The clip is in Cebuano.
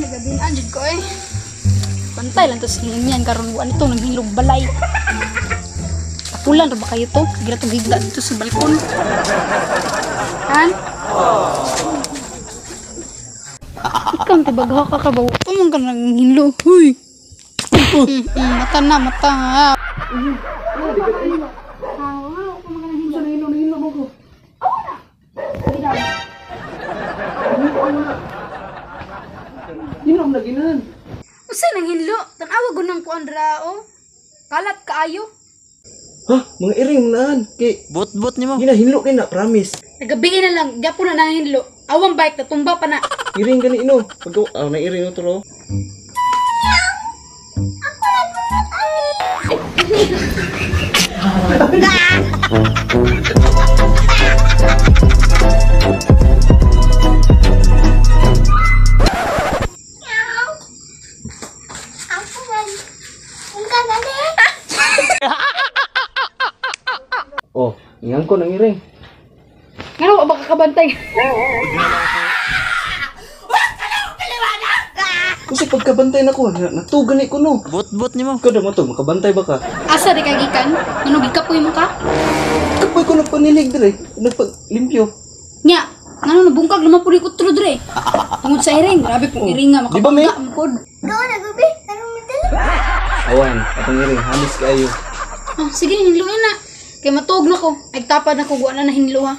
Nagabinaan jud ko eh. Bantay lang to sa hinyan karon wa nito naghinlog balay. Tapulan ra ba kayo to? Gira tong higda dito sa balkon. Han? Ikaw ang tibagha ka ka ba? Tumang ka nang hinlo. Huy! Mata na, mata. Hinom na ginahan. Usa nang hinlo? Tan-awa gud nang kuan ra oh. Kalat kaayo. Ha? Mga iring naan. Kay Bot-bot nimo. ginahinlo kay na, promise. Nagabi na lang, gyapo na nang hinlo. Awang bike natumba pa na. Iring gani ino. Pag ah, na iring to ro. Oh, ingan ko nang iring. Ngano wa ba kakabantay? Kasi pagkabantay na ko, natugan ni ko no. Bot-bot nimo. Ikaw mo to, makabantay ba ka? Asa di ka gikan? Ngano gikapoy mo ka? Kapoy ko nagpanilig dire, nagpaglimpyo. Nya, ngano nabungkag luma pud ko utro dire. Tungod sa iring, grabe pong iring nga Di ba, May? makabangga man pod. Awan, atong iring, hamis kaayo. Ah, sige, hinluin na. Kay matuog na ko. Ay tapad na ko, wa na nahinlo ha.